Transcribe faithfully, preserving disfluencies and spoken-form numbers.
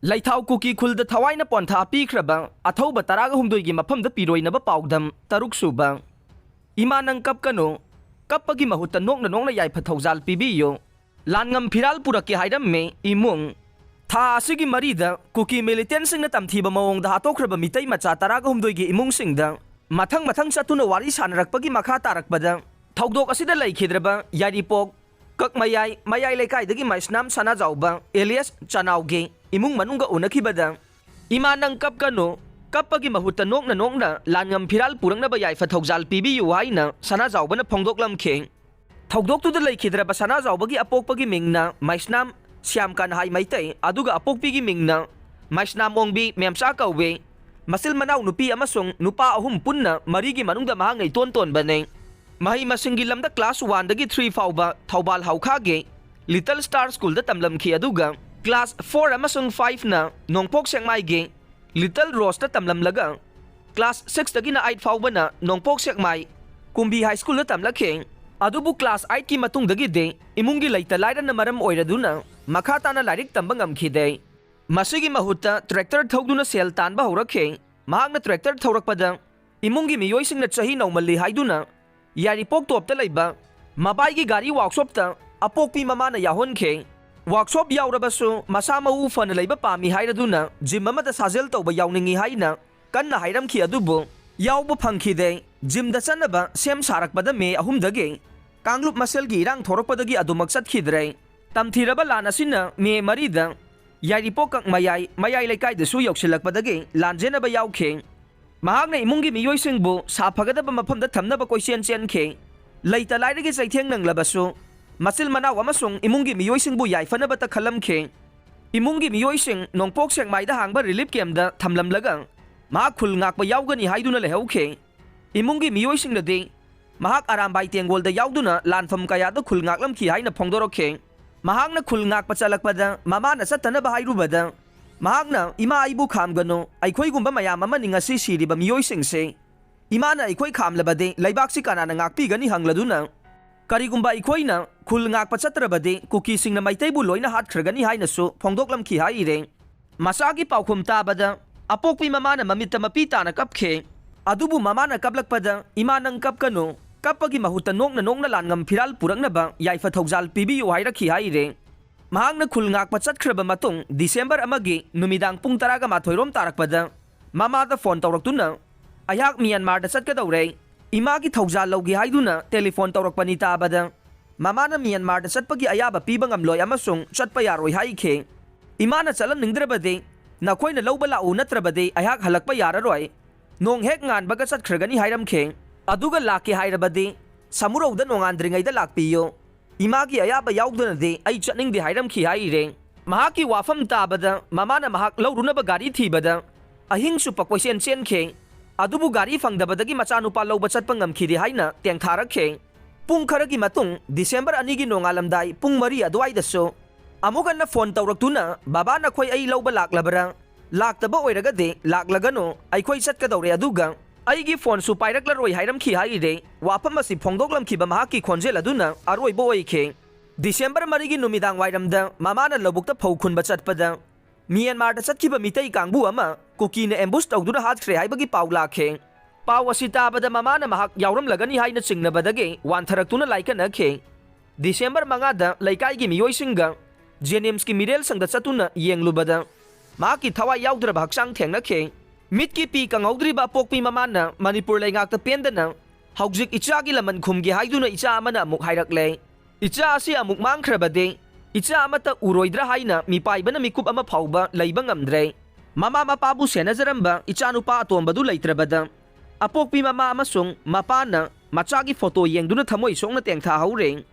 ꯂꯩꯊꯥꯎ ꯀꯨꯀꯤ ꯈꯨꯜꯗ ꯊꯋꯥꯏꯅ ꯄꯣꯟꯊꯥ ꯄꯤꯈ꯭ꯔꯕ ꯑꯊꯧꯕ ꯇꯔꯥꯒ ꯍꯨꯝꯗꯣꯏꯒꯤ ꯃꯐꯝꯗ ꯄꯤꯔꯣꯏꯅꯕ ꯄꯥꯎꯗꯝ꯫ ꯇꯔꯨꯛ ꯁꯨꯕ꯫ ꯏꯃꯥ ꯅꯪ ꯀꯞꯀꯅꯨ, ꯀꯞꯄꯒꯤ ꯃꯍꯨꯠꯇ ꯅꯣꯛꯅ ꯅꯣꯛꯅ ꯌꯥꯏꯐ ꯊꯧꯖꯥꯜ ꯄꯤꯕꯤꯌꯨ꯫ ꯂꯥꯟꯉꯝ ꯐꯤꯔꯥꯜ ꯄꯨꯔꯛꯀꯦ ꯍꯥꯏꯔꯝꯃꯤ ꯏꯃꯨꯡ꯫ ꯊꯥ ꯑꯁꯤꯒꯤ ꯃꯔꯤꯗ ꯀꯨꯀꯤ ꯃꯤꯂꯤꯇꯦꯟꯁꯤꯡꯅ ꯇꯝꯊꯤꯕ ꯃꯑꯣꯡꯗ ꯍꯥꯠꯇꯣꯛꯈ꯭ꯔꯕ ꯃꯤꯇꯩ ꯃꯆꯥ ꯇꯔꯥꯒ ꯍꯨꯝꯗꯣꯏꯒꯤ ꯏꯃꯨꯡꯁꯤꯡꯗ ꯃꯊꯪ ꯃꯊꯪ ꯆꯠꯇꯨꯅ ꯋꯥꯔꯤ ꯁꯥꯟꯅꯔꯛꯄꯒꯤ ꯃꯈꯥ ꯇꯥꯔꯛꯄꯗ, ꯊꯧꯗꯣꯛ ꯑꯁꯤꯗ ꯂꯩꯈꯤꯗ꯭ꯔꯕ ꯌꯥꯏꯔꯤꯄꯣꯛ ꯀꯛꯃꯌꯥꯏ ꯃꯌꯥꯏ ꯂꯩꯀꯥꯏꯗꯒꯤ ꯃꯩꯁꯅꯥꯝ ꯁꯅꯥꯖꯥꯎꯕ ꯑꯦꯂꯤꯌꯥꯁ ꯆꯅꯥꯎꯒꯤ ꯏꯃꯨꯡ ꯃꯅꯨꯡꯒ ꯎꯅꯈꯤꯕꯗ, "ꯏꯃꯥ ꯅꯪ ꯀꯞꯀꯅꯨ, ꯀꯞꯄꯒꯤ ꯃꯍꯨꯠꯇ ꯅꯣꯛꯅ ꯅꯣꯛꯅ ꯂꯥꯟꯉꯝ ꯐꯤꯔꯥꯜ ꯄꯨꯔꯛꯅꯕ ꯌꯥꯏꯐ ꯊꯧꯖꯥꯜ ꯄꯤꯕꯤꯌꯨ" ꯍꯥꯏꯅ ꯁꯅꯥꯖꯥꯎꯕꯅ ꯐꯣꯡꯗꯣꯛꯂꯝꯈꯤ꯫ ꯊꯧꯗꯣꯛꯇꯨꯗ ꯂꯩꯈꯤꯗ꯭ꯔꯕ ꯁꯅꯥꯖꯥꯎꯕꯒꯤ ꯑꯄꯣꯛꯄꯒꯤ ꯃꯤꯡꯅ ꯃꯩꯁꯅꯥꯝ ꯁ꯭ꯌꯥꯝ ꯀꯥꯟꯍꯥꯏ ꯃꯩꯇꯩ, ꯑꯗꯨꯒ ꯑꯄꯣꯛꯄꯤꯒꯤ ꯃꯤꯡꯅ ꯃꯩꯁꯅꯥꯝ ꯑꯣꯡꯕꯤ ꯃꯦꯝꯆꯥ ꯀꯧꯏ꯫ ꯃꯆꯤꯜ ꯃꯅꯥꯎ ꯅꯨꯄꯤ ꯑꯃꯁꯨꯡ ꯅꯨꯄꯥ ꯑꯍꯨꯝ ꯄꯨꯟꯅ ꯃꯔꯤꯒꯤ ꯃꯅꯨꯡꯗ ꯃꯍꯥꯛꯅ ꯏꯇꯣꯟ ꯇꯣꯟꯕꯅꯤ꯫ ꯃꯍꯩ ꯃꯁꯤꯡꯒꯤ ꯂꯝꯗ ꯀ꯭ꯂꯥꯁ ꯋꯥꯟꯗꯒꯤ ꯊ꯭ꯔꯤ ꯐꯥꯎꯕ ꯊꯧꯕꯥꯜ ꯍꯧꯈꯥꯒꯤ ꯂꯤꯇꯜ ꯁ꯭ꯇꯥꯔ ꯁ꯭ꯀꯨꯜꯗ ꯇꯝꯂꯝꯈꯤ, ꯑꯗꯨꯒ ꯀ꯭ꯂꯥꯁ ꯐꯣꯔ ꯑꯃꯁꯨꯡ ꯐꯥꯏꯚꯅ ꯅꯣꯡꯄꯣꯛ ꯁꯦꯛꯃꯥꯏꯒꯤ ꯂꯤꯇꯜ ꯔꯣꯁꯇ ꯇꯝꯂꯝꯂꯒ, ꯀ꯭ꯂꯥꯁ ꯁꯤꯛꯁꯇꯒꯤꯅ ꯑꯩꯠ ꯐꯥꯎꯕꯅ ꯅꯣꯡꯄꯣꯛ ꯁꯦꯛꯃꯥꯏ ꯀꯨꯝꯕꯤ ꯍꯥꯏ ꯁ꯭ꯀꯨꯜꯗ ꯇꯝꯂꯛꯈꯤ꯫ ꯑꯗꯨꯕꯨ ꯀ꯭ꯂꯥꯁ ꯑꯩꯠꯀꯤ ꯃꯇꯨꯡꯗꯒꯤꯗꯤ ꯏꯃꯨꯡꯒꯤ ꯂꯩꯇ ꯂꯥꯏꯔꯅ ꯃꯔꯝ ꯑꯣꯏꯔꯗꯨꯅ ꯃꯈꯥ ꯇꯥꯅ ꯂꯥꯏꯔꯤꯛ ꯇꯝꯕ ꯉꯝꯈꯤꯗꯦ꯫ ꯃꯁꯤꯒꯤ ꯃꯍꯨꯠꯇ ꯇ꯭ꯔꯦꯛꯇꯔ ꯊꯧꯗꯨꯅ ꯁꯦꯜ ꯇꯥꯟꯕ ꯍꯧꯔꯛꯈꯤ꯫ ꯃꯍꯥꯛꯅ ꯇ꯭ꯔꯦꯛꯇꯔ ꯊꯧꯔꯛꯄꯗ ꯏꯃꯨꯡꯒꯤ ꯃꯤꯑꯣꯏꯁꯤꯡꯅ ꯆꯍꯤ ꯅꯧꯃꯜꯂꯤ ꯍꯥꯏꯗꯨꯅ ꯌꯥꯏꯔꯤꯄꯣꯛ ꯇꯣꯞꯇ ꯂꯩꯕ ꯃꯕꯥꯏꯒꯤ ꯒꯥꯔꯤ ꯋꯥꯛꯁꯣꯞꯇ ꯑꯄꯣꯛꯄꯤ ꯃꯃꯥꯅ ꯌꯥꯎꯍꯟꯈꯤ꯫ ꯋꯥꯛꯁꯣꯞ ꯌꯥꯎꯔꯕꯁꯨ ꯃꯁꯥ ꯃꯎ ꯐꯅ ꯂꯩꯕ ꯄꯥꯝꯃꯤ ꯍꯥꯏꯔꯗꯨꯅ ꯖꯤꯝ ꯑꯃꯗ ꯁꯥꯖꯦꯜ ꯇꯧꯕ ꯌꯥꯎꯅꯤꯡꯏ ꯍꯥꯏꯅ ꯀꯟꯅ ꯍꯥꯏꯔꯝꯈꯤ, ꯑꯗꯨꯕꯨ ꯌꯥꯎꯕ ꯐꯪꯈꯤꯗꯦ꯫ ꯖꯤꯝꯗ ꯆꯠꯅꯕ ꯁꯦꯝ ꯁꯥꯔꯛꯄꯗ ꯃꯦ ꯑꯍꯨꯝꯗꯒꯤ ꯀꯥꯡꯂꯨꯞ ꯃꯁꯦꯜꯒꯤ ꯏꯔꯥꯡ ꯊꯣꯔꯛꯄꯗꯒꯤ ꯑꯗꯨꯃꯛ ꯆꯠꯈꯤꯗ꯭ꯔꯦ꯫ ꯇꯝꯊꯤꯔꯕ ꯂꯥꯟ ꯑꯁꯤꯅ ꯃꯦ ꯃꯔꯤꯗ ꯌꯥꯏꯔꯤꯄꯣꯛ ꯀꯛꯃꯌꯥꯏ ꯃꯌꯥꯏ ꯂꯩꯀꯥꯏꯗꯁꯨ ꯌꯧꯁꯤꯜꯂꯛꯄꯗꯒꯤ ꯂꯥꯟꯖꯦꯟꯅꯕ ꯌꯥꯎꯈꯤ꯫ ꯃꯍꯥꯛꯅ ꯏꯃꯨꯡꯒꯤ ꯃꯤꯑꯣꯏꯁꯤꯡꯕꯨ ꯁꯥꯐꯒꯗꯕ ꯃꯐꯝꯗ ꯊꯝꯅꯕ ꯀꯣꯏꯆꯦꯟ ꯆꯦꯟꯈꯤ꯫ ꯂꯩꯇ ꯂꯥꯏꯔꯒꯤ ꯆꯩꯊꯦꯡ ꯅꯪꯂꯕꯁꯨ ꯃꯆꯤꯜ ꯃꯅꯥꯎ ꯑꯃꯁꯨꯡ ꯏꯃꯨꯡꯒꯤ ꯃꯤꯑꯣꯏꯁꯤꯡꯕꯨ ꯌꯥꯏꯐꯅꯕꯇ ꯈꯜꯂꯝꯈꯤ꯫ ꯏꯃꯨꯡꯒꯤ ꯃꯤꯑꯣꯏꯁꯤꯡ ꯅꯣꯡꯄꯣꯛ ꯁꯦꯛꯃꯥꯏꯗ ꯍꯥꯡꯕ ꯔꯤꯂꯤꯐ ꯀꯦꯝꯗ ꯊꯝꯂꯝꯂꯒ ꯃꯍꯥꯛ ꯈꯨꯜ ꯉꯥꯛꯄ ꯌꯥꯎꯒꯅꯤ ꯍꯥꯏꯗꯨꯅ ꯂꯩꯍꯧꯈꯤ꯫ ꯏꯃꯨꯡꯒꯤ ꯃꯤꯑꯣꯏꯁꯤꯡꯅꯗꯤ ꯃꯍꯥꯛ ꯑꯔꯥꯝꯕꯥꯏ ꯇꯦꯡꯒꯣꯜꯗ ꯌꯥꯎꯗꯨꯅ ꯂꯥꯟꯐꯝ ꯀꯌꯥꯗ ꯈꯨꯜ ꯉꯥꯛꯂꯝꯈꯤ ꯍꯥꯏꯅ ꯐꯣꯡꯗꯣꯔꯛꯈꯤ꯫ ꯃꯍꯥꯛꯅ ꯈꯨꯜ ꯉꯥꯛꯄ ꯆꯠꯂꯛꯄꯗ ꯃꯃꯥꯅ ꯆꯠꯇꯅꯕ ꯍꯥꯏꯔꯨꯕꯗ, ꯃꯍꯥꯛꯅ, "ꯏꯃꯥ, ꯑꯩꯕꯨ ꯈꯥꯝꯒꯅꯨ, ꯑꯩꯈꯣꯏꯒꯨꯝꯕ ꯃꯌꯥꯝ ꯑꯃꯅꯤ ꯉꯁꯤ ꯁꯤꯔꯤꯕ ꯃꯤꯑꯣꯏꯁꯤꯡꯁꯦ꯫ ꯏꯃꯥꯅ ꯑꯩꯈꯣꯏ ꯈꯥꯝꯂꯕꯗꯤ ꯂꯩꯕꯥꯛꯁꯤ ꯀꯅꯥꯅ ꯉꯥꯛꯄꯤꯒꯅꯤ?" ꯍꯪꯂꯗꯨꯅ, "ꯀꯔꯤꯒꯨꯝꯕ ꯑꯩꯈꯣꯏꯅ ꯈꯨꯜ ꯉꯥꯛꯄ ꯆꯠꯇ꯭ꯔꯕꯗꯤ ꯀꯨꯀꯤꯁꯤꯡꯅ ꯃꯩꯇꯩꯕꯨ ꯂꯣꯏꯅ ꯍꯥꯠꯈ꯭ꯔꯒꯅꯤ" ꯍꯥꯏꯅꯁꯨ ꯐꯣꯡꯗꯣꯛꯂꯝꯈꯤ ꯍꯥꯏꯔꯦ꯫ ꯃꯆꯥꯒꯤ ꯄꯥꯎꯈꯨꯝ ꯇꯥꯕꯗ ꯑꯄꯣꯛꯄꯤ ꯃꯃꯥꯅ ꯃꯃꯤꯠꯇ ꯃꯄꯤ ꯇꯥꯅ ꯀꯞꯈꯤ꯫ ꯑꯗꯨꯕꯨ ꯃꯃꯥꯅ ꯀꯞꯂꯛꯄꯗ, "ꯏꯃꯥ, ꯅꯪ ꯀꯞꯀꯅꯨ, ꯀꯞꯄꯒꯤ ꯃꯍꯨꯠꯇ ꯅꯣꯛꯅ ꯅꯣꯛꯅ ꯂꯥꯟꯉꯝ ꯐꯤꯔꯥꯜ ꯄꯨꯔꯛꯅꯕ ꯌꯥꯏꯐ ꯊꯧꯖꯥꯜ ꯄꯤꯕꯤꯌꯨ" ꯍꯥꯏꯔꯛꯈꯤ ꯍꯥꯏꯔꯦ꯫ ꯃꯍꯥꯛꯅ ꯈꯨꯜ ꯉꯥꯛꯄ ꯆꯠꯈ꯭ꯔꯕ ꯃꯇꯨꯡ ꯗꯤꯁꯦꯝꯕꯔ ꯑꯃꯒꯤ ꯅꯨꯃꯤꯗꯥꯡ ꯄꯨꯡ ꯇꯔꯥꯒ ꯃꯥꯊꯣꯏ ꯔꯣꯝ ꯇꯥꯔꯛꯄꯗ ꯃꯃꯥꯗ ꯐꯣꯟ ꯇꯧꯔꯛꯇꯨꯅ, "ꯑꯩꯍꯥꯛ ꯃ꯭ꯌꯥꯟꯃꯥꯔꯗ ꯆꯠꯀꯗꯧꯔꯦ, ꯏꯃꯥꯒꯤ ꯊꯧꯖꯥꯜ ꯂꯧꯒꯦ" ꯍꯥꯏꯗꯨꯅ ꯇꯦꯂꯤꯐꯣꯟ ꯇꯧꯔꯛꯄꯅꯤ ꯇꯥꯕꯗ, ꯃꯃꯥꯅ ꯃ꯭ꯌꯥꯟꯃꯥꯔꯗ ꯆꯠꯄꯒꯤ ꯑꯌꯥꯕ ꯄꯤꯕ ꯉꯝꯂꯣꯏ ꯑꯃꯁꯨꯡ ꯆꯠꯄ ꯌꯥꯔꯣꯏ ꯍꯥꯏꯈꯤ꯫ ꯏꯃꯥꯅ ꯆꯠꯍꯟꯅꯤꯡꯗ꯭ꯔꯕꯗꯤ ꯅꯈꯣꯏꯅ ꯂꯧꯕ ꯂꯥꯛꯎ, ꯅꯠꯇ꯭ꯔꯕꯗꯤ ꯑꯩꯍꯥꯛ ꯍꯜꯂꯛꯄ ꯌꯥꯔꯔꯣꯏ꯫ ꯅꯣꯡ ꯍꯦꯛ ꯉꯥꯟꯕꯒ ꯆꯠꯈ꯭ꯔꯒꯅꯤ ꯍꯥꯏꯔꯝꯈꯤ꯫ ꯑꯗꯨꯒ ꯂꯥꯛꯀꯦ ꯍꯥꯏꯔꯕꯗꯤ ꯁꯃꯨꯔꯧꯗ ꯅꯣꯡꯉꯥꯟꯗ꯭ꯔꯤꯉꯩꯗ ꯂꯥꯛꯄꯤꯌꯨ꯫ ꯏꯃꯥꯒꯤ ꯑꯌꯥꯕ ꯌꯥꯎꯗꯅꯗꯤ ꯑꯩ ꯆꯠꯅꯤꯡꯗꯦ ꯍꯥꯏꯔꯝꯈꯤ ꯍꯥꯏꯔꯦ꯫ ꯃꯍꯥꯛꯀꯤ ꯋꯥꯐꯝ ꯇꯥꯕꯗ ꯃꯃꯥꯅ ꯃꯍꯥꯛ ꯂꯧꯔꯨꯅꯕ ꯒꯥꯔꯤ ꯊꯤꯕꯗ ꯑꯍꯤꯡ ꯆꯨꯞꯄ ꯀꯣꯏꯆꯦꯟ ꯆꯦꯟꯈꯤ꯫ ꯑꯗꯨꯕꯨ ꯒꯥꯔꯤ ꯐꯪꯗꯕꯗꯒꯤ ꯃꯆꯥꯅꯨꯄꯥ ꯂꯧꯕ ꯆꯠꯄ ꯉꯝꯈꯤꯗꯦ ꯍꯥꯏꯅ ꯇꯦꯡꯊꯥꯔꯛꯈꯤ꯫ ꯄꯨꯡ ꯈꯔꯒꯤ ꯃꯇꯨꯡ ꯗꯤꯁꯦꯝꯕꯔ ꯑꯅꯤꯒꯤ ꯅꯣꯡꯉꯥꯜꯂꯝꯗꯥꯏ ꯄꯨꯡ ꯃꯔꯤ ꯑꯗꯨꯋꯥꯏꯗꯁꯨ ꯑꯃꯨꯛ ꯍꯟꯅ ꯐꯣꯟ ꯇꯧꯔꯛꯇꯨꯅ, "ꯕꯕꯥ, ꯅꯈꯣꯏ ꯑꯩ ꯂꯧꯕ ꯂꯥꯛꯂꯕ꯭ꯔꯥ? ꯂꯥꯛꯇꯕ ꯑꯣꯏꯔꯒꯗꯤ ꯂꯥꯛꯂꯒꯅꯨ, ꯑꯩꯈꯣꯏ ꯆꯠꯀꯗꯧꯔꯦ, ꯑꯗꯨꯒ ꯑꯩꯒꯤ ꯐꯣꯟꯁꯨ ꯄꯥꯏꯔꯛꯂꯔꯣꯏ" ꯍꯥꯏꯔꯝꯈꯤ ꯍꯥꯏꯔꯦ꯫ ꯋꯥꯐꯝ ꯑꯁꯤ ꯐꯣꯡꯗꯣꯛꯂꯝꯈꯤꯕ ꯃꯍꯥꯛꯀꯤ ꯈꯣꯟꯖꯦꯜ ꯑꯗꯨꯅ ꯑꯔꯣꯏꯕ ꯑꯣꯏꯈꯤ꯫ ꯗꯤꯁꯦꯝꯕꯔ ꯃꯔꯤꯒꯤ ꯅꯨꯃꯤꯗꯥꯡ ꯋꯥꯏꯔꯝꯗ ꯃꯃꯥꯅ ꯂꯧꯕꯨꯛꯇ ꯐꯧ ꯈꯨꯟꯕ ꯆꯠꯄꯗ ꯃ꯭ꯌꯥꯟꯃꯥꯔꯗ ꯆꯠꯈꯤꯕ ꯃꯤꯇꯩ ꯀꯥꯡꯕꯨ ꯑꯃ ꯀꯨꯀꯤꯅ ꯑꯦꯝꯕꯨꯁ ꯇꯧꯗꯨꯅ ꯍꯥꯠꯈ꯭ꯔꯦ ꯍꯥꯏꯕꯒꯤ ꯄꯥꯎ ꯂꯥꯛꯈꯤ꯫ ꯄꯥꯎ ꯑꯁꯤ ꯇꯥꯕꯗ ꯃꯃꯥꯅ ꯃꯍꯥꯛ ꯌꯥꯎꯔꯝꯂꯒꯅꯤ ꯍꯥꯏꯅ ꯆꯤꯡꯅꯕꯗꯒꯤ ꯋꯥꯟꯊꯔꯛꯇꯨꯅ ꯂꯥꯏꯀꯠꯅꯈꯤ꯫ ꯗꯤꯁꯦꯝꯕꯔ ꯃꯉꯥꯗ ꯂꯩꯀꯥꯏꯒꯤ ꯃꯤꯑꯣꯏꯁꯤꯡꯒ ꯖꯦꯅꯤꯝꯁꯀꯤ ꯃꯤꯔꯦꯜ ꯁꯪꯗ ꯆꯠꯇꯨꯅ ꯌꯦꯡꯂꯨꯕꯗ ꯃꯍꯥꯛꯀꯤ ꯊꯋꯥꯏ ꯌꯥꯎꯗ꯭ꯔꯕ ꯍꯛꯆꯥꯡ ꯊꯦꯡꯅꯈꯤ꯫ ꯃꯤꯠꯀꯤ ꯄꯤ ꯀꯪꯍꯧꯗ꯭ꯔꯤꯕ ꯑꯄꯣꯛꯄꯤ ꯃꯃꯥꯅ ꯃꯅꯤꯄꯨꯔ ꯂꯩꯉꯥꯛꯇ ꯄꯦꯟꯗꯅ ꯍꯧꯖꯤꯛ ꯏꯆꯥꯒꯤ ꯂꯃꯟ ꯈꯨꯝꯒꯦ ꯍꯥꯏꯗꯨꯅ ꯏꯆꯥ ꯑꯃꯅ ꯑꯃꯨꯛ ꯍꯥꯏꯔꯛꯂꯦ꯫ ꯏꯆꯥ ꯑꯁꯤ ꯑꯃꯨꯛ ꯃꯥꯡꯈ꯭ꯔꯕꯗꯤ ꯏꯆꯥ ꯑꯃꯠꯇ ꯎꯔꯣꯏꯗ꯭ꯔꯥ ꯍꯥꯏꯅ ꯃꯤꯄꯥꯏꯕꯅ ꯃꯤꯀꯨꯞ ꯑꯃ ꯐꯥꯎꯕ ꯂꯩꯕ ꯉꯝꯗ꯭ꯔꯦ꯫ ꯃꯃꯥ ꯃꯄꯥꯕꯨ ꯁꯦꯟꯅꯖꯔꯝꯕ ꯏꯆꯥꯅꯨꯄꯥ ꯑꯇꯣꯝꯕꯗꯨ ꯂꯩꯇ꯭ꯔꯕꯗ ꯑꯄꯣꯛꯄꯤ ꯃꯃꯥ ꯑꯃꯁꯨꯡ ꯃꯄꯥꯅ ꯃꯆꯥꯒꯤ ꯐꯣꯇꯣ ꯌꯦꯡꯗꯨꯅ ꯊꯃꯣꯏ ꯁꯣꯛꯅ ꯇꯦꯡꯊꯥꯍꯧꯔꯦ꯫